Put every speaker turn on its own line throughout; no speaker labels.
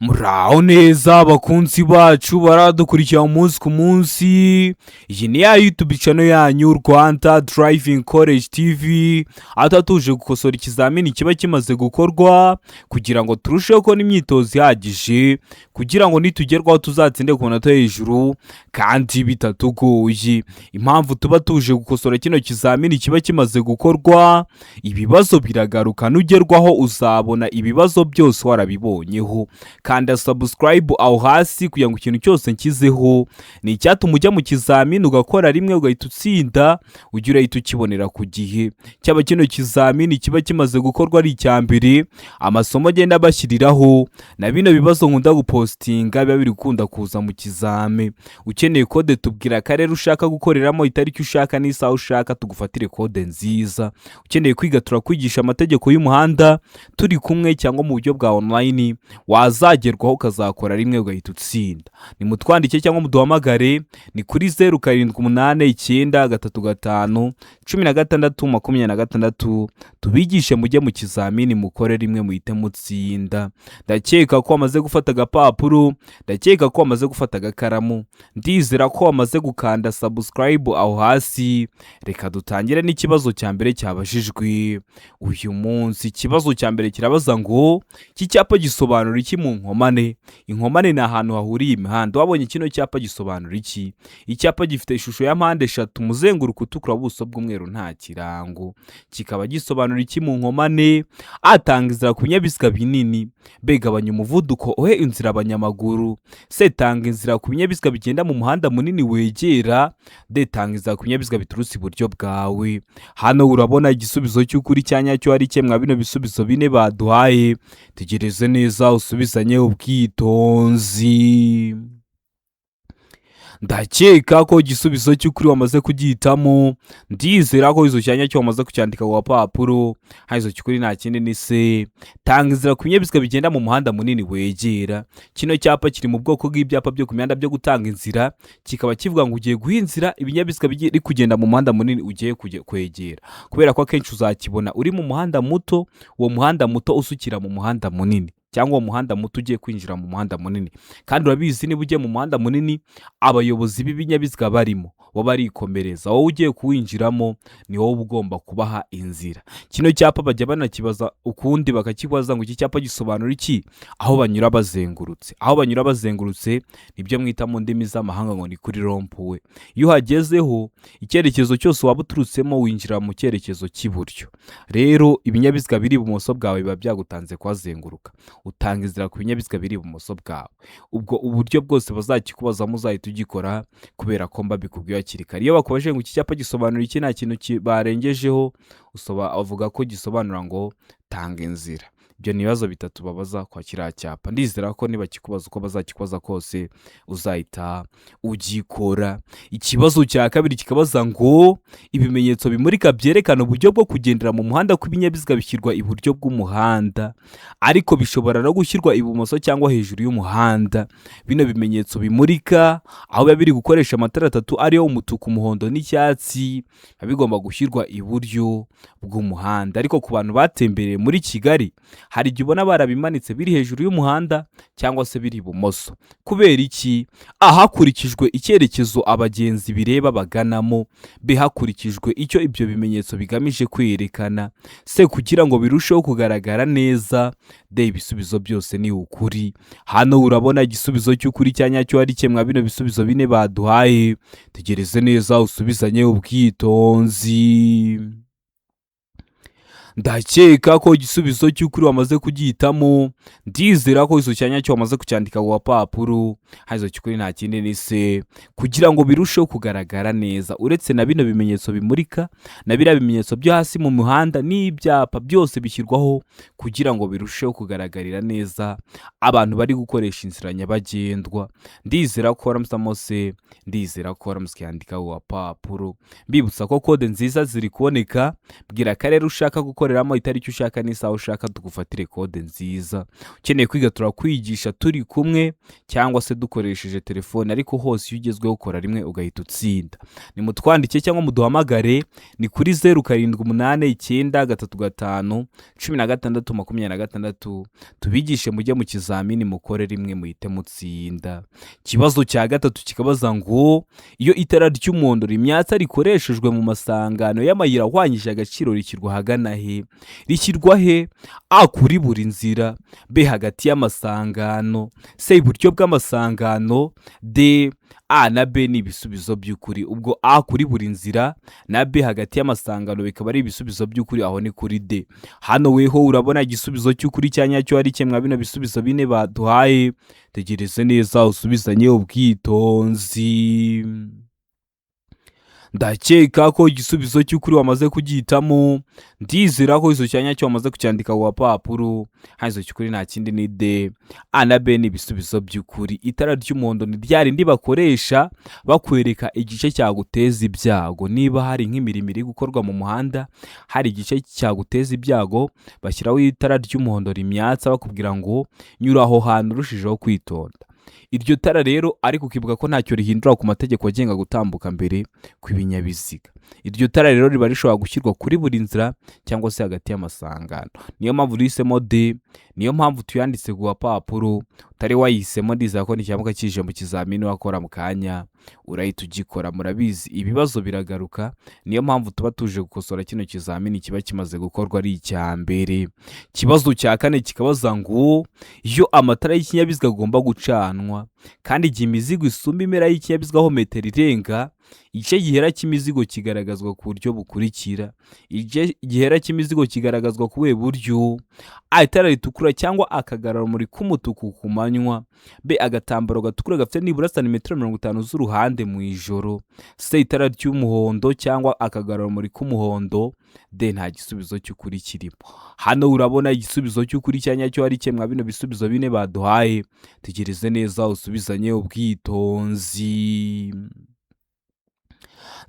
Muraho neza bakunzi bacu baradukurikira umunsi ku munsi. Iyi ni ya YouTube channel yanyu, Rwanda Driving College TV, aho tuje gukosora ikizamini kiba kimaze gukorwa kugira ngo turusheho kubona imyitozo ihagije, kugira ngo nitugerwaho tuzatsinde ku manota hejuru kandi bitatugoye. Impamvu tuba tuje gukosora kino kizamini kiba kimaze gukorwa, ibibazo biragaruka. Nugerwaho uzabona ibibazo byose warabibonyeho. Kanda subscribe aho hasi kugira ngo ikintu cyose nshyizeho ni icyatuma ujya mu kizamini ugakora rimwe ugahita utsinda, ujye urahita ukibonera ku gihe. Cyaba kino kizamini kiba kimaze gukorwa ari icya mbere, amasomo agenda bashyiriraho na bino bibazo nkunda gupostinga biba biri gukunda kuza mu kizami. Ukeneye kode, tubwira akarere ushaka gukoreramo, itariki ushaka n'isaha ushaka, tugufatire kode nziza. Ukeneye kwiga, turakwigisha amategeko y'umuhanda turi kumwe cyangwa mu buryo bwa online, wazagerwaho ukazakora rimwe ugahita utsinda. Nimutwandike cyangwa muduhamagare, ni kuri 0789351626, tubigishe mujye mu kizamini mukore rimwe muhite mutsinda. Ndakeka ko wamaze gufata agapapuro, ndakeka ko wamaze gufata agakaramu, ndizera ko wamaze gukanda subscribe aho hasi. Reka dutangire n'ikibazo cya mbere cyabajijwe uyu munsi. Ikibazo cya mbere kirabaza ngo: iki cyapa gisobanura iki mu nkomane? Inkomane ni ahantu hahuriye imihanda. Wabonye kino cyapa gisobanura iki? Icyapa gifite ishusho ya mpande eshatu, umuzenguruko utukura, ubuso bw'umweru, nta kirango. Kikaba gisobanura iki mu nkomane? A, tanga inzira ku binyabiziga binini. B, gabanya umuvuduko uhe inzira abanyamaguru. C, tanga inzira ku binyabiziga bigenda mu muhanda munini wegera. D, tanga inzira ku binyabiziga biturutse iburyo bwawe. Hano urabona igisubizo cy'ukuri cya nyacyo ari mwa bino bisubizo bine baduhaye. Tegereze neza usubizanye ubwitonzi. Ndakeka ko igisubizo cy'ukuri wamaze kugihitamo, ndizera ko izo cyanya cyo wamaze kucyandika ku gapapuro. Hano izo cy'ukuri nta kindi, ni C, tanga inzira ku binyabiziga bigenda mu muhanda munini wegera. Kino cyapa kiri mu bwoko bw'ibyapa byo ku mihanda byo gutanga inzira, kikaba kivuga ngo ugiye guha inzira ibinyabiziga biri kugenda mu muhanda munini ugiye kwegera, kubera ko akenshi uzakibona uri mu muhanda muto, uwo muhanda muto usukira mu muhanda munini, cyangwa uwo muhanda muto ugiye kwinjira mu muhanda munini. Kandi urabizi, niba ugiye mu muhanda munini abayobozi b'ibinyabiziga barimo bo barikomereza, wowe ugiye kuwinjiramo ni wowe uba ugomba kubaha inzira. Kino cyapa bajya banakibaza ukundi, bakakibaza ngo: iki cyapa gisobanura iki aho banyura bazengurutse? Aho banyura bazengurutse nibyo mwita mu ndimi z'amahanga ngo ni kuri rond-point. Iyo uhagezeho, icyerekezo cyose waba uturutsemo winjira mu cyerekezo cy'iburyo. Rero ibinyabiziga biri ibumoso bwawe biba byagutanze kuhazenguruka, utanga inzira ku binyabiziga biri ibumoso bwawe. Ubwo uburyo bwose bazakikubazamo uzahita ugikora, kubera ko mbabikubwiye hakiri kare. Iyo bakubajije ngo: iki cyapa gisobanura iki, nta kintu barengejeho, bavuga ko gisobanura ngo tanga inzira. Ibyo ni ibibazo bitatu babaza kwa kiriya cyapa. Ndizera ko nibakikubaza, uko bazakikubaza kose uzahita ugikora. Ikibazo cya kabiri kikabaza ngo: ibimenyetso bimurika byerekana uburyo bwo kugendera mu muhanda kw'ibinyabiziga bishyirwa iburyo bw'umuhanda, ariko bishobora no gushyirwa ibumoso cyangwa hejuru y'umuhanda. Bino bimenyetso bimurika, aho biba biri gukoresha amatara atatu ariyo umutuku, umuhondo n'icyatsi, biba bigomba gushyirwa iburyo bw'umuhanda. Ariko ku bantu batembereye muri Kigali, hari igihe ubona barabimanitse biri hejuru y'umuhanda cyangwa se biri ibumoso. Kubera iki? A, hakurikijwe icyerekezo abagenzi bireba baganamo. B, hakurikijwe icyo ibyo bimenyetso bigamije kwerekana. C, kugira ngo birusheho kugaragara neza. D, ibisubizo byose ni ukuri. Hano urabona igisubizo cy'ukuri cya nyacyo ari mwa bino bisubizo bine baduhaye. Tegereze neza usubizanye ubwitonzi. Ndakeka ko igisubizo cy'ukuri wamaze kugihitamo, ndizera ko izo cyanya cyo wamaze kucyandika ku gapapuro. Hano cy'ukuri nta kindi, ni C, kugira ngo birusheho kugaragara neza. Uretse na bino bimenyetso bimurika, na biriya bimenyetso byo hasi mu muhanda n'ibyapa byose bishyirwaho kugira ngo birusheho kugaragarira neza abantu bari gukoresha inzira nyabagendwa. Ndizera ko waramusamo C, ndizera ko waramutse ukiyandika ku gapapuro. Mbibutsa ko kode nziza ziri kuboneka. Bwira akarere ushaka gukoreramo, gukoreramo, itariki ushaka n'isaha ushaka, tugufatire kode nziza. Ukeneye kwiga turakwigisha turi kumwe cyangwa se dukoresheje telefone, ariko hose iyo ugezweho ukora rimwe ugahita utsinda. Nimutwandike cyangwa muduhamagare, ni kuri 0789351626, tubigishe mujye mu kizamini mukore rimwe muhite mutsinda. Ikibazo cya gatatu kikabaza ngo iyo itara ry'umuhondo rimyatsa rikoreshejwe mu masangano y'amayira ahwanyije agaciro rishyirwa ahagana he? Rishyirwa he? A, kuri buri nzira; B, hagati y'amasangano; C, iburyo bw'amasangano; D, A na B ni ibisubizo by'ukuri. Ubwo A kuri buri nzira na B hagati y'amasangano bikaba ari ibisubizo by'ukuri, aho ni kuri D. Hano weho urabona igisubizo cy'ukuri cya nyacyo ari kimwe bino bisubizo bine baduhaye? Tegereze neza usubizanye ubwitonzi. Ndakeka ko igisubizo cy'ukuri wamaze kugihitamo. Ndizera ko icyo cya nyacyo wamaze kucyandika ku gapapuro. Hano icyo cy'ukuri nta kindi ni D. A na B ni ibisubizo by'ukuri. Itara ry'umuhondo ni rya rindi bakoresha bakwereka igice cyaguteza ibyago. Niba hari nk'imirimo iri gukorwa mu muhanda, hari igice cyaguteza ibyago, bashyiraho itara ry'umuhondo rimyatsa bakubwira ngo nyura aho hantu urushijeho kwitonda. Iryo tara rero ariko ukibuka ko ntacyo rihindura ku mategeko agenga gutambuka mbere kw'ibinyabiziga. Iryo tara rero riba rishobora gushyirwa kuri buri nzira cyangwa se hagati y'amasangano. Niyo mpamvu duhisemo D, niyo mpamvu tuyanditse ku gapapuro. Utari wayihisemo, ndizera ko nicyamuka kije mu kizamini wakora mu kanya urahita ugikora. Murabizi ibibazo biragaruka, niyo mpamvu tuba tuje gukosora kino kizamini kiba kimaze gukorwa ari icya mbere. Ikibazo cya kane kikabaza ngo iyo amatara y'ikinyabiziga agomba gucanwa kandi igihe imizigo isumba impera y'ikinyabiziga aho metero irenga, igice gihera cy'imizigo kigaragazwa ku buryo bukurikira. Igice gihera cy'imizigo kigaragazwa ku buhe buryo? A, itara ritukura cyangwa akagarurarumuri k'umutuku ku manywa; B, agatambaro gatukura gafite nibura santimetero 50 z'uruhande mu ijoro; C, itara ry'umuhondo cyangwa akagarurarumuri k'umuhondo; D, nta gisubizo cy'ukuri kirimo. Hano urabona igisubizo cy'ukuri cya nyacyo ari kimwe bino bisubizo bine baduhaye? Tegereze neza usubizanye ubwitonzi.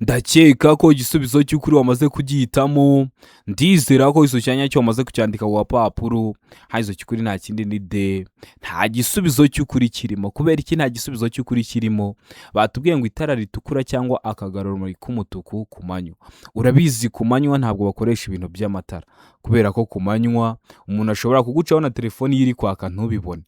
Ndakeka ko igisubizo cy'ukuri wamaze kugihitamo. Ndizera ko icyo cya nyacyo wamaze kucyandika ku gapapuro. Hano icyo cy'ukuri nta kindi ni D, nta gisubizo cy'ukuri kirimo. Kubera iki nta gisubizo cy'ukuri kirimo? Batubwiye ngo itara ritukura cyangwa akagarurarumuri k'umutuku ku manywa. Urabizi ku manywa ntabwo bakoresha ibintu by'amatara, kubera ko ku manywa umuntu ashobora kugucaho na telefoni ye iri kwaka ntubibone.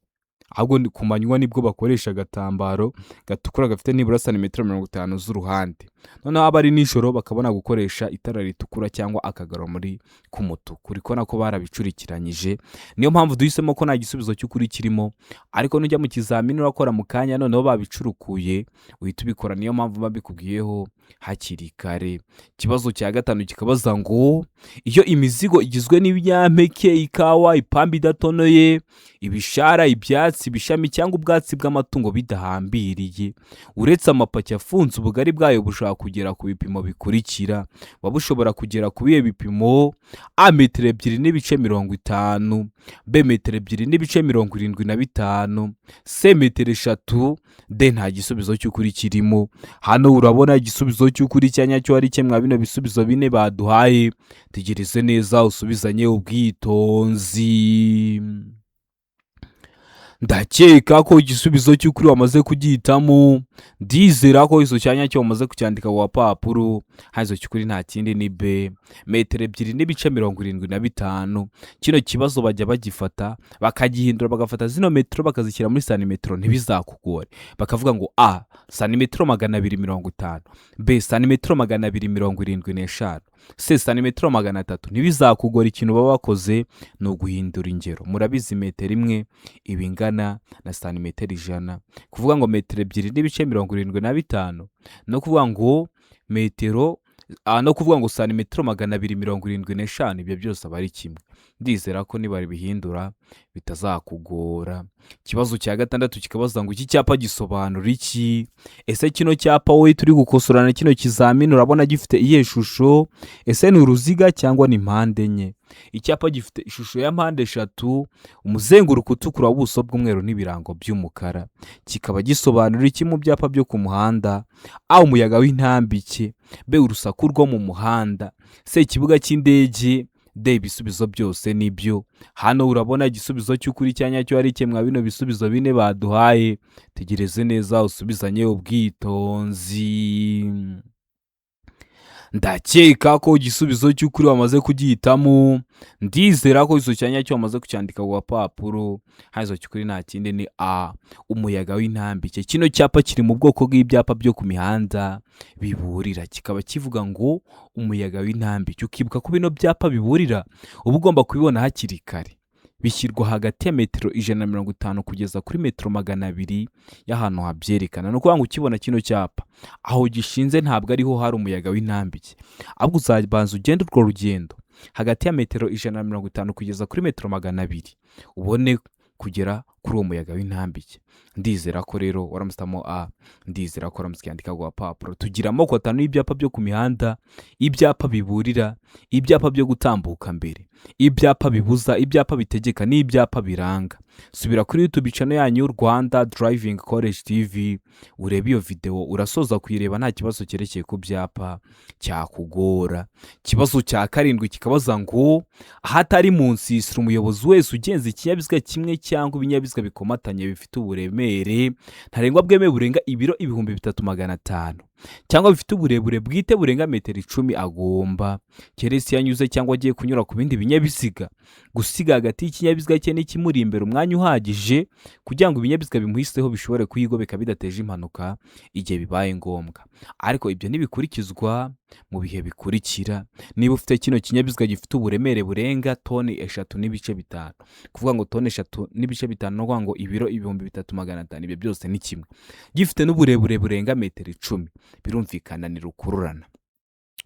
Ahubwo ku manywa nibwo bakoresha agatambaro gatukura gafite nibura santimetero 50 z'uruhande. Noneho aba ari nijoro bakabona gukoresha itara ritukura cyangwa akagarurarumuri k'umutuku. Uri kubona ko barabicurikiranyije, niyo mpamvu duhisemo ko nta gisubizo cy'ukuri kirimo. Ariko nujya mu kizamini urakora mu kanya noneho babicurukuye uhita ubikora, niyo mpamvu babikubwiyeho hakiri kare. Ikibazo cya gatanu kikabaza ngo iyo imizigo igizwe n'ibinyampeke, ikawa, ipamba idatonoye, ibishara, ibyatsi, ibishami cyangwa ubwatsi bw'amatungo bidahambiriye, uretse amapaki afunze, ubugari bwayo bushobora kugera ku bipimo bikurikira. Buba bushobora kugera ku bihe bipimo? A, metero 2.50; B, metero 2.75; C, metero 3; D, nta gisubizo cy'ukuri kirimo. Hano urabona igisubizo cy'ukuri cya nyacyo ari kimwe bino bisubizo bine baduhaye? Tegereze neza usubizanye ubwitonzi. Ndakeka ko igisubizo cy'ukuri wamaze kugihitamo. Ndizera ko icyo cya nyacyo wamaze kucyandika ku gapapuro. Hano icyo cy'ukuri nta kindi ni B, metero 2.75. Kino kibazo bajya bagifata bakagihindura, bagafata zino metero bakazishyira muri santimetero, ntibizakugore. Bakavuga ngo A, santimetero 250; B, santimetero 275; C, santimetero 300. Ntibizakugora, ikintu baba bakoze ni uguhindura ingero. Murabizi metero imwe iba ingana na santimetero 100. Kuvuga ngo metero 2.75 no kuvuga ngo metero no kuvuga ngo santimetero 275, ibyo byose aba ari kimwe. Ndizera ko nibabihindura bitazakugora. Ikibazo cya gatandatu kikabaza ngo iki cyapa gisobanura iki? Ese kino cyapa wowe turi gukosorana kino kizamini urabona gifite iyihe shusho? Ese ni uruziga cyangwa ni mpande enye? Icyapa gifite ishusho ya mpande eshatu, umuzenguruko utukura, ubuso bw'umweru n'ibirango by'umukara. Kikaba gisobanura iki mu byapa byo ku muhanda? A, umuyaga w'intambike; B, urusaku rwo mu muhanda; C, ikibuga cy'indege; D ibisubizo byose nibyo. Hano urabona igisubizo cy'ukuri cya nyacyo ari kimwe bino bisubizo bine baduhaye. Tegereze neza usubizanye ubwitonzi. Ndakeka ko igisubizo cy'ukuri wamaze kugihitamo. Ndizera ko igisubizo cya nyacyo wamaze kucyandika ku gapapuro. Hano cy'ukuri nta kindi ni A, umuyaga w'intambike. Kino cyapa kiri mu bwoko bw'ibyapa byo ku mihanda biburira, kikaba kivuga ngo umuyaga w'intambike. Ukibuka ko bino byapa biburira uba ugomba kubibona hakiri kare. Bishyirwa hagati ya metero 150 kugeza kuri metero 200 y'ahantu habyerekana. Ni ukuvuga ngo ukibona kino cyapa aho gishinze ntabwo ariho hari umuyaga w'intambike, ahubwo uzabanza ugende urwo rugendo hagati ya metero 150 kugeza kuri metero 200 ubone kugera kuri uwo muyaga w'intambike. Ndizera ko rero waramusitamo A, ndizera ko waramutse ukiyandika ku gapapuro. Tugira amoko atanu y'ibyapa byo ku mihanda: ibyapa biburira, ibyapa byo gutambuka mbere, ibyapa bibuza, ibyapa bitegeka n'ibyapa biranga. Subira kuri YouTube channel yanyu Rwanda Driving College TV urebe iyo videwo, urasoza kuyireba nta kibazo cyerekeye ku byapa cyakugora. Ikibazo cya karindwi kikabaza ngo ahatari mu nsisiro, umuyobozi wese ugenza ikinyabiziga kimwe cyangwa ibinyabiziga bikomatanye bifite uburemere ntarengwa bwemewe burenga ibiro 3500 cyangwa bifite uburebure bwite burenga metero 10 agomba, keretse iyo anyuze cyangwa agiye kunyura ku bindi binyabiziga, gusiga hagati y'ikinyabiziga cye n'ikimuri imbere umwanya uhagije kugira ngo ibinyabiziga bimuhiseho bishobore kuyigobeka bidateje impanuka igihe bibaye ngombwa. Ariko ibyo ntibikurikizwa mu bihe bikurikira: niba ufite kino kinyabiziga gifite uburemere burenga toni 3.5, kuvuga ngo toni 3.5 ni ukuvuga ngo ibiro 3500, ibyo byose ni kimwe, gifite n'uburebure burenga metero 10, birumvikana ni rukururana.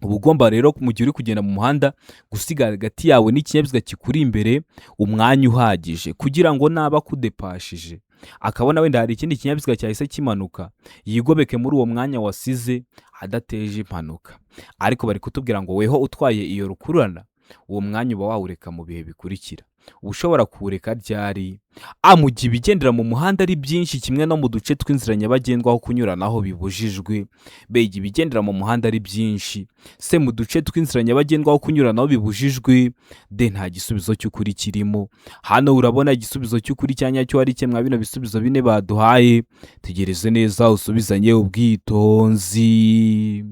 Uba ugomba rero mu gihe uri kugenda mu muhanda gusiga hagati yawe n'ikinyabiziga kikuri imbere umwanya uhagije kugira ngo naba akudepashije akabona wenda hari ikindi kinyabiziga cyahise kimanuka, yigobeke muri uwo mwanya wasize adateje impanuka. Ariko bari kutubwira ngo weho utwaye iyo rukururana, uwo mwanya uba wawureka mu bihe bikurikira. Uba ushobora kuwureka ryari? A, mu gihe ibigendera mu muhanda ari byinshi kimwe no mu duce tw'inzira nyabagendwa aho kunyuranaho bibujijwe. B, igihe ibigendera mu muhanda ari byinshi. C, mu duce tw'inzira nyabagendwa aho kunyuranaho bibujijwe. D, nta gisubizo cy'ukuri kirimo. Hano urabona igisubizo cy'ukuri cya nyacyo ari kimwe bino bisubizo bine baduhaye. Tegereze neza usubizanye ubwitonzi.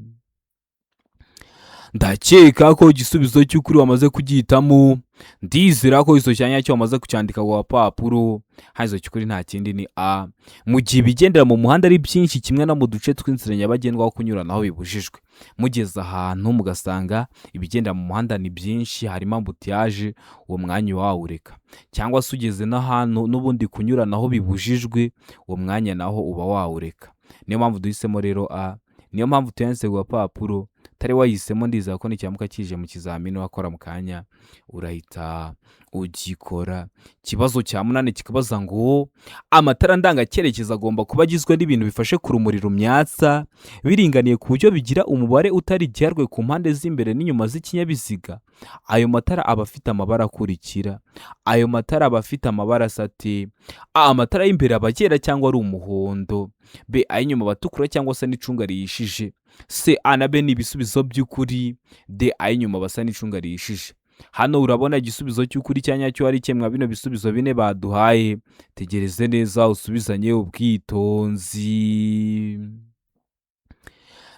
Ndakeka ko igisubizo cy'ukuri wamaze kugihitamo. Ndizera ko igisubizo cya nyacyo wamaze kucyandika ku gapapuro. Hano cy'ukuri nta kindi ni A, mu gihe ibigendera mu muhanda ari byinshi kimwe no mu duce tw'inzira nyabagendwa aho kunyuranaho bibujijwe. Mugeze ahantu mugasanga ibigendera mu muhanda ni byinshi, harimo embouteillage, uwo mwanya uba wawureka. Cyangwa se ugeze n'ahantu n'ubundi kunyuranaho bibujijwe, uwo mwanya naho uba wawureka. Niyo mpamvu duhisemo rero A, niyo mpamvu tuyanditse ku gapapuro. Utari wayihisemo, ndizera ko nikiramuka kije mu kizamini wakora mu kanya urahita ugikora. Ikibazo cya munani kikabaza ngo amatara ndangacyerekezo agomba kuba agizwe n'ibintu bifashe ku rumuri rumyatsa biringaniye ku buryo bigira umubare utari igiharwe ku mpande z'imbere n'inyuma z'ikinyabiziga. Ayo matara aba afite amabara akurikira. Ayo matara aba afite amabara asa ate? A, amatara y'imbere aba yera cyangwa ari umuhondo. B, ay'inyuma aba atukura cyangwa se n'icunga rihishije. C, A na B ni ibisubizo by'ukuri. D, ay'inyuma aba asa n'icunga rihishije. Hano urabona igisubizo cy'ukuri cya nyacyo ari kimwe bino bisubizo bine baduhaye. Tegereze neza usubizanye ubwitonzi.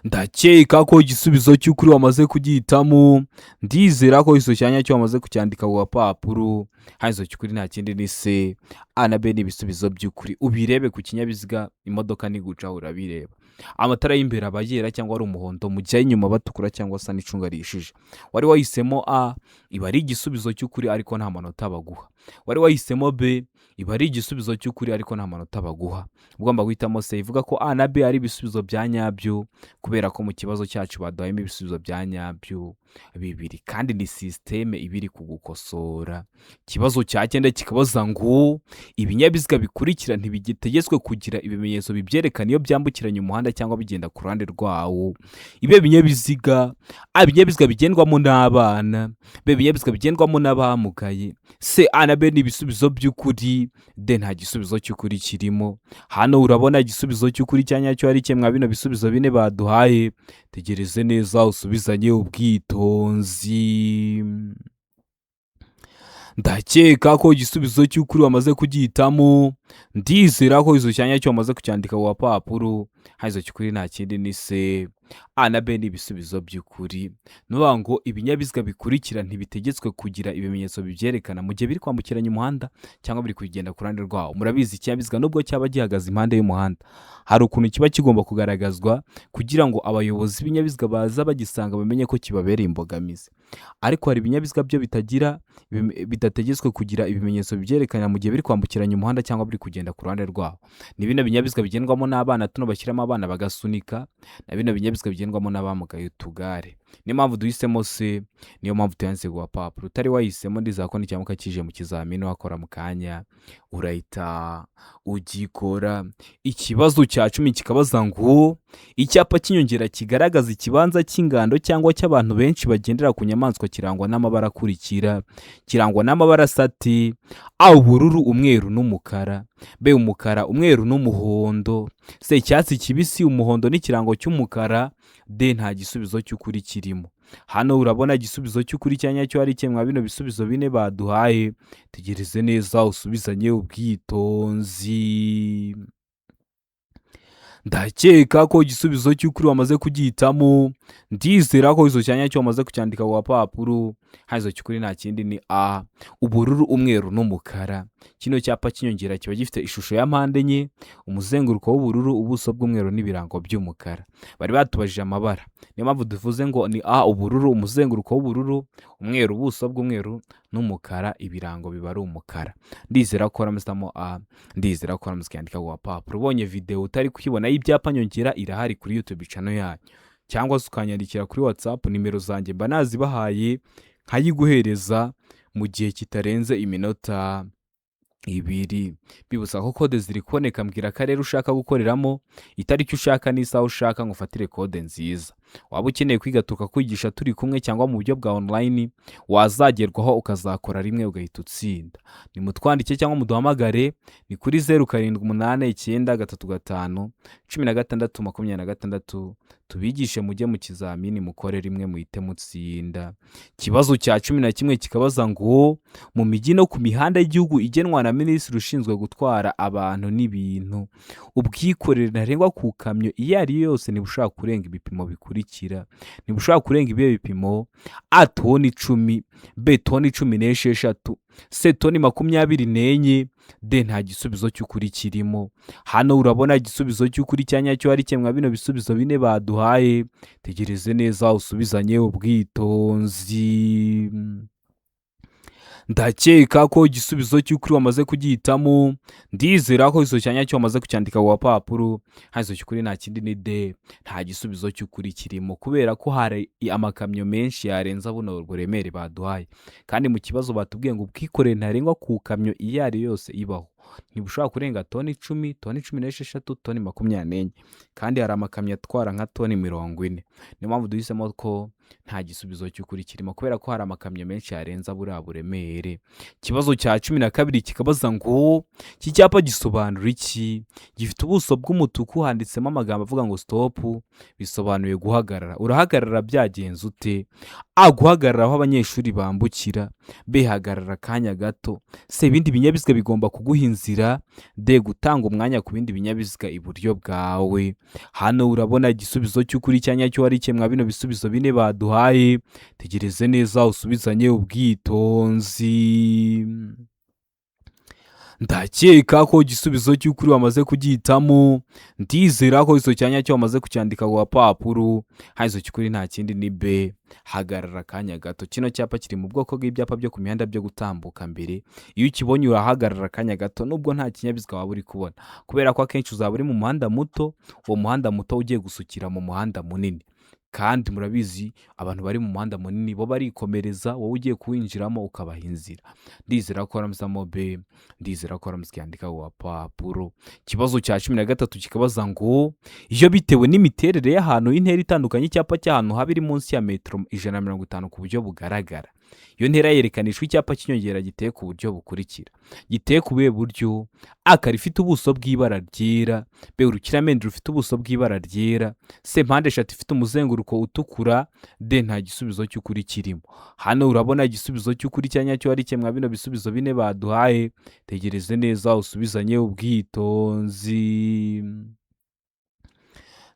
Ndakeka ko igisubizo cy'ukuri wamaze kugihitamo. Ndizera ko igisubizo cya nyacyo wamaze kucyandika ku gapapuro. Hano igisubizo cy'ukuri nta kindi ni C. A na B ni ibisubizo by'ukuri. Ubirebe ku kinyabiziga, imodoka nigucaho urabireba. Amatara y'imbere aba yera cyangwa ari umuhondo, mu gihe ay'inyuma batukura cyangwa asa n'icunga rihishije. Wari wahisemo A, iba ari igisubizo cy'ukuri ariko nta manota baguha. Wari wahisemo B, iba ari igisubizo cy'ukuri ariko nta manota baguha. Ugomba guhitamo C, ivuga ko A na B ari ibisubizo bya nyabyo, kubera ko mu kibazo cyacu baduhayemo ibisubizo bya nyabyo bibiri kandi ni sisiteme iba iri kugukosora. Ikibazo cya cyenda kikabaza ngo ibinyabiziga bikurikira ntibigitegetswe kugira ibimenyetso bibyerekana iyo byambukiranya umuhanda cyangwa bigenda ku ruhande rwawo. Ibi binyabiziga: A, ibinyabiziga bigendwamo n'abana. B, ibinyabiziga bigendwamo n'abamugaye. C, A na B ni ibisubizo by'ukuri. D, nta gisubizo cy'ukuri kirimo. Hano urabona igisubizo cy'ukuri cya nyacyo ari kimwe bino bisubizo bine baduhaye. Tegereze neza usubizanye ubwitonzi. Ndakeka ko igisubizo cy'ukuri wamaze kugihitamo. Ndizera ko izo cyanya cyo wamaze kucyandika ku gapapuro. Hano cy'ukuri nta kindi ni C. A na B ni ibisubizo by'ukuri. Ni ukuvuga ngo ibinyabiziga bikurikira ntibitegetswe kugira ibimenyetso bibyerekana mu gihe biri kwambukiranya umuhanda cyangwa biri kugenda ku ruhande rwawo. Murabizi, ikinyabiziga nubwo cyaba gihagaze impande y'umuhanda, hari ukuntu kiba kigomba kugaragazwa kugira ngo abayobozi b'ibinyabiziga baza bagisanga bamenye ko kibabereye imbogamizi. Ariko hari ibinyabiziga byo bitagira bidategetswe kugira ibimenyetso bibyerekana mu gihe biri kwambukiranya umuhanda cyangwa biri kugenda ku ruhande rwawo. Ni bino binyabiziga bigendwamo n'abana, tuno bashyiramo abana bagasunika, na bino binyabiziga bigendwamo n'abamugaye, utugare. Niyo mpamvu duhisemo C, niyo mpamvu tuyanditse ku gapapuro. Utari wahisemo, ndizera ko nicyamuka kije mu kizamini wakora mu kanya urahita ugikora. Ikibazo cya 10 kikabaza ngo icyapa cy'inyongera kigaragaza ikibanza cy'ingando cyangwa cy'abantu benshi bagendera ku nyamaswa kirangwa n'amabara akurikira. Kirangwa n'amabara asa ati: A, ubururu, umweru n'umukara; B, umukara, umweru n'umuhondo; C, icyatsi kibisi, umuhondo n'ikirango cy'umukara; D, nta gisubizo cy'ukuri kirimo. Hano urabona igisubizo cy'ukuri cya nyacyo ari kimwe bino bisubizo bine baduhaye. Tegereze neza usubizanye ubwitonzi. Ndakeka ko igisubizo cy'ukuri wamaze kugihitamo. Ndizera ko izo cyanya cyo wamaze kucyandika ku gapapuro. Hano cy'ukuri nta kindi ni A, ubururu, umweru n'umukara. Kino cyapa cy'inyongera kiba gifite ishusho ya mpande enye, umuzenguruko w'ubururu, ubuso bw'umweru n'ibirango by'umukara. Bari batubajije amabara, niyo mpamvu tuvuze ngo ni A, ubururu, umuzenguruko w'ubururu, umweru, ubuso bw'umweru n'umukara, ibirango biba ari umukara. Ndizera ko waramutse A, ndizera ko waramutse ukandika ku gapapuro. Ubonye videwo utari kuyibona y'ibyapa nyongera, irahari kuri YouTube channel yanyu, cyangwa se ukanyandikira kuri WhatsApp. Nimero zanjye mba nazibahaye, nkayiguhereza mu gihe kitarenze iminota 2. Bibutsa ko kode ziri kuboneka. Mbwira akarere ushaka gukoreramo, itariki ushaka n'isaha ushaka, ngo ufatire kode nziza. Waba ukeneye kwiga tukakwigisha turi kumwe cyangwa mu buryo bwa online, wazagerwaho ukazakora rimwe ugahita utsinda. Nimutwandike cyangwa muduhamagare, ni kuri 0789351626, tubigishe mujye mu kizamini mukore rimwe muhite mutsinda. Ikibazo cya 11 kikabaza ngo mu mijyi no ku mihanda y'igihugu igenwa na minisitiri ushinzwe gutwara abantu n'ibintu, ubwikorere ntarengwa ku kamyo iyo ari yo yose ntibushobora kurenga ibipimo bikurikira. Ntibushobora kurenga ibihe bipimo? A, toni 10; B, toni 16; C, toni 24; D, nta gisubizo cy'ukuri kirimo. Hano urabona igisubizo cy'ukuri cya nyacyo ari kimwe bino bisubizo bine baduhaye. Tegereze neza usubizanye ubwitonzi. Ndakeka ko igisubizo cy'ukuri wamaze kugihitamo. Ndizera ko izo cyanya cyo wamaze kucyandika ku gapapuro. Hano cy'ukuri nta kindi ni D, nta gisubizo cy'ukuri kirimo, kubera ko hari amakamyo menshi yarenza buno buremere baduhaye. Kandi mu kibazo batubwiye ngo ubwikorere ntarengwa ku kamyo iyo ari yo yose ibaho ntibushobora kurenga toni 10, toni 16, toni 24, kandi hari amakamyo atwara nka toni 40. Niyo mpamvu duhisemo ko nta gisubizo cy'ukuri kirimo, kubera ko hari amakamyo menshi yarenza buriya buremere. Ikibazo cya 12 kikabaza ngo iki cyapa gisobanura iki? Gifite ubuso bw'umutuku, handitsemo amagambo avuga ngo "stop", bisobanuye guhagarara. Urahagarara byagenze ute? A, guhagarara aho abanyeshuri bambukira; B, hagarara akanya gato; C, ibindi binyabiziga bigomba kuguha inzira; D, gutanga umwanya ku bindi binyabiziga iburyo bwawe. Hano urabona igisubizo cy'ukuri cya nyacyo ari kimwe bino bisubizo bine baduhaye. Tegereze neza usubizanye ubwitonzi. Ndakeka ko igisubizo cy'ukuri wamaze kugihitamo. Ndizera ko icyo cyanya cyo wamaze kucyandika ku gapapuro. Hano cy'ukuri nta kindi ni B, hagarara akanya gato. Kino cyapa kiri mu bwoko bw'ibyapa byo ku mihanda byo gutambuka mbere. Iyo ukibonye urahagarara akanya gato nubwo nta kinyabiziga waba uri kubona, kubera ko akenshi uzaba uri mu muhanda muto, uwo muhanda muto ugiye gusukira mu muhanda munini. Kandi murabizi, abantu bari mu muhanda munini bo barikomereza, wowe ugiye kuwinjiramo ukabaha inzira. Ndizera ko waramusamo B, ndizera ko waramutse ukiyandika ku gapapuro. Ikibazo cya 13 kikabaza ngo iyo bitewe n'imiterere y'ahantu y'intera itandukanye, icyapa cy'ahantu haba iri munsi ya metero 150 ku buryo bugaragara. Iyo ntera yerekanishwa icyapa cy'inyongera giteye ku buryo bukurikira. Giteye ku buhe buryo? A kare ifite ubuso bw'ibara ryera, B urukiramende rufite ubuso bw'ibara ryera, C mpande eshatu ifite umuzenguruko utukura, D nta gisubizo cy'ukuri kirimo. Hano urabona igisubizo cy'ukuri cya nyacyo ari kimwe bino bisubizo bine baduhaye. Tegereze neza usubizanye ubwitonzi.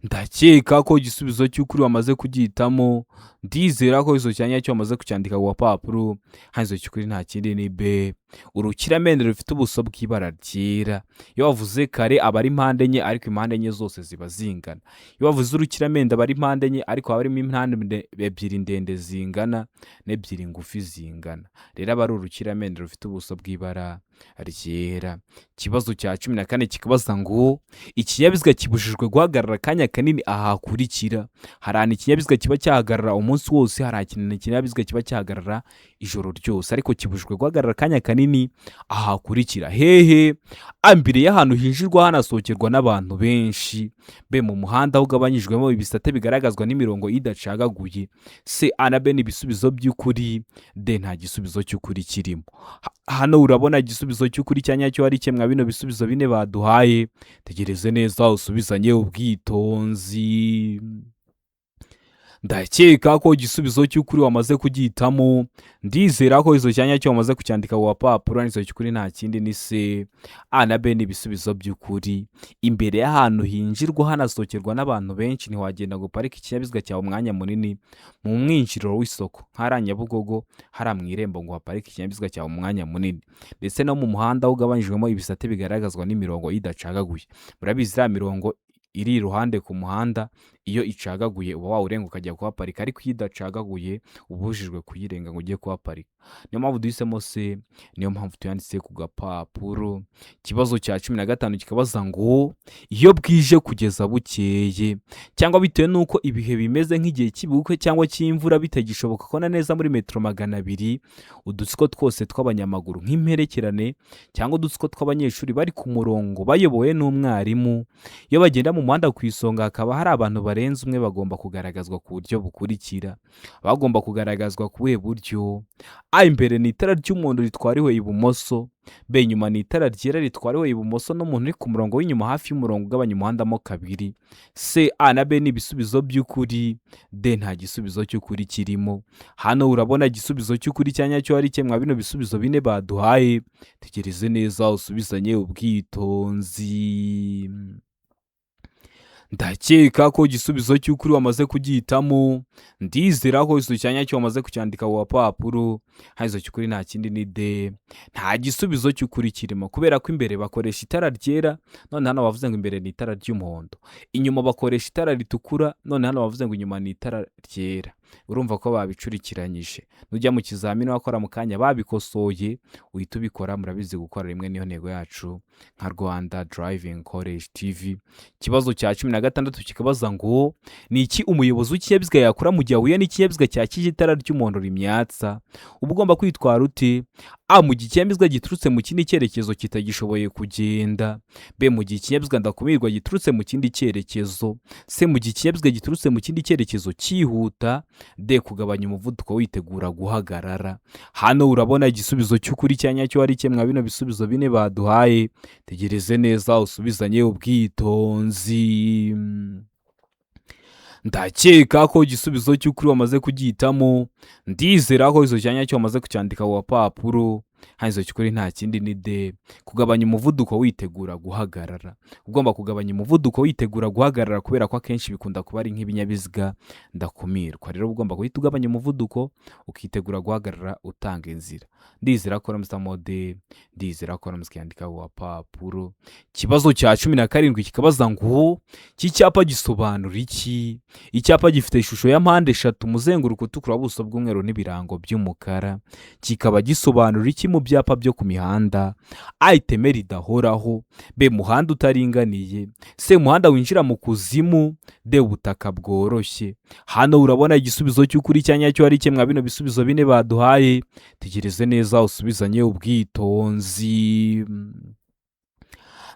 Ndakeka ko igisubizo cy'ukuri wamaze kugihitamo. Ndizera ko izo cya nyacyo wamaze kucyandika ku gapapuro. Hano izo cy'ukuri nta kindi ni B urukiramende rufite ubuso bw'ibara ryera. Iyo wavuze kare aba ari impande enye, ariko impande enye zose ziba zingana. Iyo wavuze urukiramende aba ari impande enye, ariko haba harimo impande ebyiri ndende zingana n'ebyiri ngufi zingana. Rero aba ari urukiramende rufite ubuso bw'ibara ryera. Ikibazo cya 14 kikabaza ngo ikinyabiziga kibujijwe guhagarara akanya kanini aha hakurikira. Hari ahantu ikinyabiziga kiba cyahagarara umunsi wose, hari ahantu ikinyabiziga kiba cyahagarara ijoro ryose, ariko kibujijwe guhagarara akanya kanini aha hakurikira. Hehe? A mbere y'ahantu hinjirwa hanasohokerwa n'abantu benshi, B mu muhanda aho ugabanyijwemo ibisate bigaragazwa n'imirongo idacagaguye, C A na B ni ibisubizo by'ukuri, D nta gisubizo cy'ukuri kirimo. Hano urabona igisubizo cy'ukuri cya nyacyo ari kimwe bino bisubizo bine baduhaye. Tegereze neza usubizanye ubwitonzi. Ndakeka ko igisubizo cy'ukuri wamaze kugihitamo. Ndizera ko izo cya nyacyo wamaze kucyandika ku gapapuro. Izo cy'ukuri nta kindi ni C A na B ni ibisubizo by'ukuri. Imbere y'ahantu hinjirwa hanasohokerwa n'abantu benshi, ntiwagenda ngo uparike ikinyabiziga cyawe umwanya munini mu mwinjiriro w'isoko, nk'ahariya Nyabugogo hariya mu irembo, ngo uhaparike ikinyabiziga cyawe umwanya munini, ndetse no mu muhanda ugabanyijwemo ibisate bigaragazwa n'imirongo idacagaguye. Murabizi, iriya mirongo iri iruhande ku muhanda, iyo icagaguye uba wawurenga ukajya kuhaparika, ariko iyo idacagaguye uba ubujijwe kuyirenga ngo ujye kuhaparika. Niyo mpamvu duhisemo C, niyo mpamvu tuyanditse ku gapapuro. Ikibazo cya 15 kikabaza ngo iyo bwije kugeza bukeye, cyangwa bitewe n'uko ibihe bimeze nk'igihe cy'ibukwe cyangwa cy'imvura, bitagishoboka kubona neza muri metero 200, udutsiko twose tw'abanyamaguru nk'imperekerane cyangwa udutsiko tw'abanyeshuri bari ku murongo bayobowe n'umwarimu, iyo bagenda mu muhanda ku isonga hakaba hari abantu barenze umwe, bagomba kugaragazwa ku buryo bukurikira. Bagomba kugaragazwa ku buhe buryo? A imbere ni itara ry'umuhondo ritwariwe ibumoso, B inyuma ni itara ryera ritwariwe ibumoso n'umuntu uri ku murongo w'inyuma hafi y'umurongo ugabanya umuhanda mo kabiri, C A na B ni ibisubizo by'ukuri, D nta gisubizo cy'ukuri kirimo. Hano urabona igisubizo cy'ukuri cya nyacyo ari kimwe bino bisubizo bine baduhaye. Tegereze neza usubizanye ubwitonzi. Ndakeka ko igisubizo cy'ukuri wamaze kugihitamo. Ndizera ko igisubizo cya nyacyo wamaze kucyandika ku gapapuro. Hano izo cy'ukuri nta kindi ni D nta gisubizo cy'ukuri kirimo, kubera ko imbere bakoresha itara ryera, none hano bavuze ngo imbere ni itara ry'umuhondo. Inyuma bakoresha itara ritukura, none hano bavuze ngo inyuma ni itara ryera. Urumva ko babicurikiranyije. Nujya mu kizamini wakora mu kanya babikosoye, uhita ubikora. Murabizi, gukora rimwe niyo ntego yacu nka Rwanda Driving College TV. Ikibazo cya 16 kikabaza ngo ni iki umuyobozi w'ikinyabiziga yakora mu gihe ahuye n'ikinyabiziga cyakije itara ry'umuhondo rimyatsa? Uba ugomba kwitwara ute? A mu gihe ikinyabiziga giturutse mu kindi cyerekezo kitagishoboye kugenda, B mu gihe ikinyabiziga ndakumirwa giturutse mu kindi cyerekezo, C mu gihe ikinyabiziga giturutse mu kindi cyerekezo cyihuta, D kugabanya umuvuduko witegura guhagarara. Hano urabona igisubizo cy'ukuri cya nyacyo ari kimwe bino bisubizo bine baduhaye. Tegereze neza usubizanye ubwitonzi. Ndakeka ko igisubizo cy'ukuri wamaze kugihitamo. Ndizera ko igisubizo cya nyacyo wamaze kucyandika ku gapapuro. Hano igisubizo cy'ukuri nta kindi ni D kugabanya umuvuduko witegura guhagarara. Ugomba kugabanya umuvuduko witegura guhagarara, kubera ko akenshi bikunda kuba ari nk'ibinyabiziga ndakumirwa. Rero ugomba guhita ugabanya umuvuduko ukitegura guhagarara utanga inzira. Ndizera ko uramusamo D, ndizera ko uramushyandika ku gapapuro. Ikibazo cya 17 kikabaza ngo iki cyapa gisobanura iki? Icyapa gifite ishusho ya mpande eshatu, umuzenguruko utukura, ubuso bw'umweru n'ibirango by'umukara, kikaba gisobanura iki mu byapa byo ku mihanda? A iteme ridahoraho, B umuhanda utaringaniye, C umuhanda winjira mu kuzimu, D ubutaka bworoshye. Hano urabona igisubizo cy'ukuri cya nyacyo ari kimwe bino bisubizo bine baduhaye. Tegereze neza usubizanye ubwitonzi.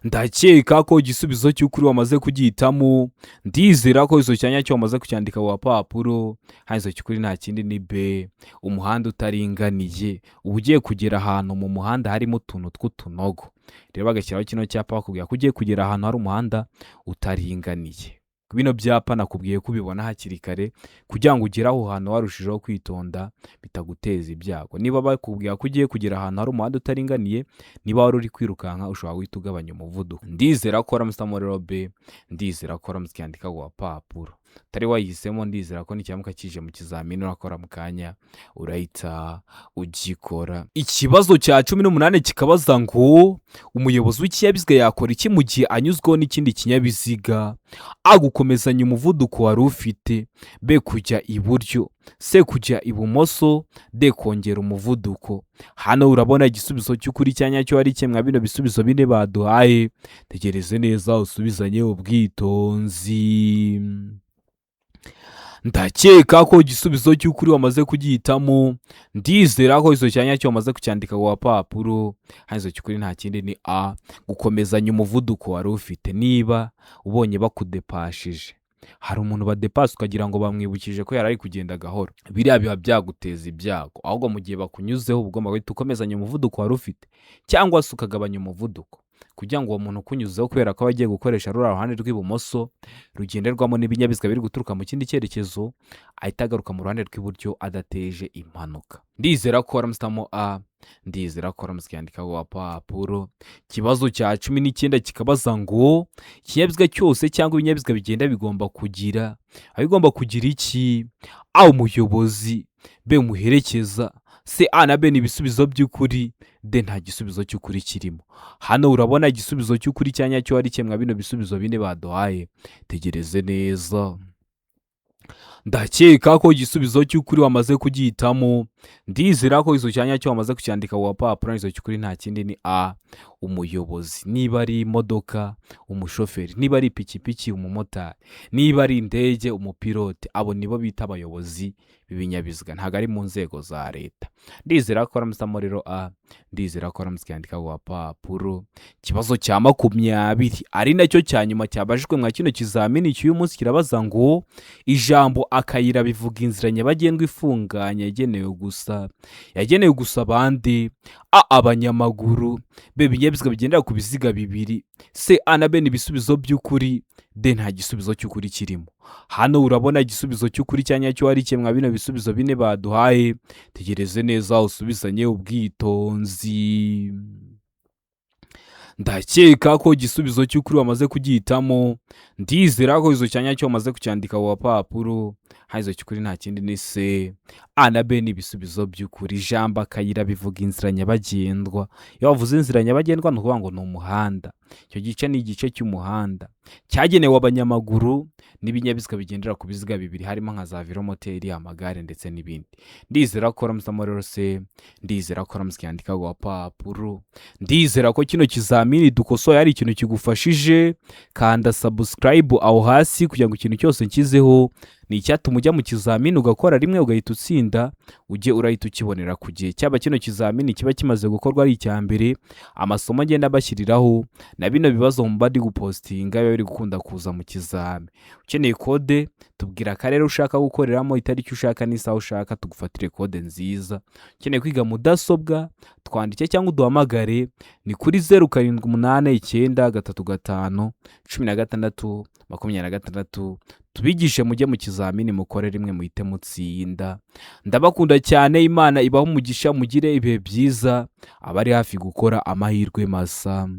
Ndakeka ko igisubizo cy'ukuri wamaze kugihitamo. Ndizera ko izo cyanya cyo wamaze kucyandika ku gapapuro. Hano izo cy'ukuri nta kindi ni B, umuhanda utaringaniye. Uba ugiye kugera ahantu mu muhanda harimo utuntu tw'utunogo, rero bagashyiraho kino cyapa bakubwira ko ugiye kugera ahantu hari umuhanda utaringaniye. Bino byapa nakubwiye ko ubibona hakiri kare kugira ngo ugere aho hantu warushijeho kwitonda bitaguteza ibyago. Niba bakubwira ko ugiye kugera ahantu hari umuhanda utaringaniye, niba wari uri kwirukanka ushobora guhita ugabanya umuvuduko. Ndizera ko waramutse rero B, ndizera ko waramutse ukiyandika ku gapapuro. Utari wayihisemo, ndizera ko nikiramuka kije mu kizamini urakora mu kanya urahita ugikora. Ikibazo cya 18 kikabaza ngo umuyobozi w'ikinyabiziga yakora iki mu gihe anyuzweho n'ikindi kinyabiziga? A, gukomezanya umuvuduko wari ufite, B, kujya iburyo, C, kujya ibumoso, D, kongera umuvuduko. Hano urabona igisubizo cy'ukuri cya nyacyo ari kimwe bino bisubizo bine baduhaye. Tegereze neza usubizanye ubwitonzi. Ndakeka ko igisubizo cy'ukuri wamaze kugihitamo. Ndizera ko izo cyanya cyo wamaze kucyandika ku gapapuro. Hano izo cy'ukuri nta kindi ni A, gukomezanya umuvuduko wari ufite. Niba ubonye bakudepashije, hari umuntu badepasa ukagira ngo bamwibukije ko yari ari kugenda gahoro, biriya biba byaguteza ibyago. Ahubwo mu gihe bakunyuzeho uba ugomba guhita ukomezanya umuvuduko wari ufite cyangwa se ukagabanya umuvuduko kugira ngo uwo muntu ukunyuzeho, kubera ko aba agiye gukoresha ruriya ruhande rw'ibumoso rugenderwamo n'ibinyabiziga biri guturuka mu kindi cyerekezo, ahita agaruka mu ruhande rw'iburyo adateje impanuka. Ndizera ko waramusitamo A, ndizera ko waramutse ukiyandika ku gapapuro. Ikibazo cya 19 kikabaza ngo ikinyabiziga cyose cyangwa ibinyabiziga bigenda bigomba kugira, bigomba kugira iki? A, umuyobozi, B, umuherekeza, C, A na B ni ibisubizo by'ukuri, D, nta gisubizo cy'ukuri kirimo. Hano urabona igisubizo cy'ukuri cya nyacyo ari kimwe bino bisubizo bine baduhaye. Tegereze neza. Ndakeka ko igisubizo cy'ukuri wamaze kugihitamo. Ndizera ko izo cyanya cyo wamaze kucyandika ku gapapuro. Izo cy'ukuri nta kindi ni A, umuyobozi. Niba ari imodoka, umushoferi, niba ari ipikipiki, umumotari, niba ari indege, umupilote, abo nibo bita abayobozi b'ibinyabiziga, ntabwo ari mu nzego za leta. Ndizera ko waramusamo rero A, ndizera ko waramutse ukiyandika ku gapapuro. Ikibazo cya 20 ari nacyo cya nyuma cyabajijwe mwa kino kizamini cy'uyu munsi kirabaza ngo ijambo akayira bivuga inzira nyabagendwa ifunganye yagenewe gusa abandi? A, abanyamaguru, B, ibinyabiziga bigendera ku biziga bibiri, C, A na B ni ibisubizo by'ukuri, D, nta gisubizo cy'ukuri kirimo. Hano urabona igisubizo cy'ukuri cya nyacyo ari kimwe bino bisubizo bine baduhaye. Tegereze neza usubizanye ubwitonzi. Ndakeka ko igisubizo cy'ukuri wamaze kugihitamo. Ndizera ko izo cyanya cyo wamaze kucyandika ku gapapuro. Hano izo cy'ukuri nta kindi ni C, A na B ni ibisubizo by'ukuri. Ijambo akayira bivuga inzira nyabagendwa. Iyo bavuze inzira nyabagendwa ni ukuvuga ngo ni umuhanda. Icyo gice ni igice cy'umuhanda cyagenewe abanyamaguru n'ibinyabiziga bigendera ku biziga bibiri, harimo nka za velomoteri, amagare ndetse n'ibindi. Ndizera ko waramusamo rero C, ndizera ko waramutse ukiyandika ku gapapuro. Ndizera ko kino kizamini dukosoye ari ikintu kigufashije. Kanda subscribe aho hasi kugira ngo ikintu cyose nshyizeho ni icyatuma ujya mu kizamini ugakora rimwe ugahita utsinda, ujye urahita ukibonera ku gihe. Cyaba kino kizamini kiba kimaze gukorwa ari icya mbere, amasomo agenda bashyiriraho na bino bibazo mba ndi gupostinga biba biri gukunda kuza mu kizami. Ukeneye kode, tubwira akarere ushaka gukoreramo, itariki ushaka n'isaha ushaka, tugufatire kode nziza. Ukeneye kwiga mudasobwa, twandike cyangwa uduhamagare, ni kuri 0789351626, tubigishe mujye mu kizamini mukore rimwe muhite mutsinda. Ndabakunda cyane, Imana ibahe umugisha, mugire ibihe byiza, abari hafi gukora amahirwe masa.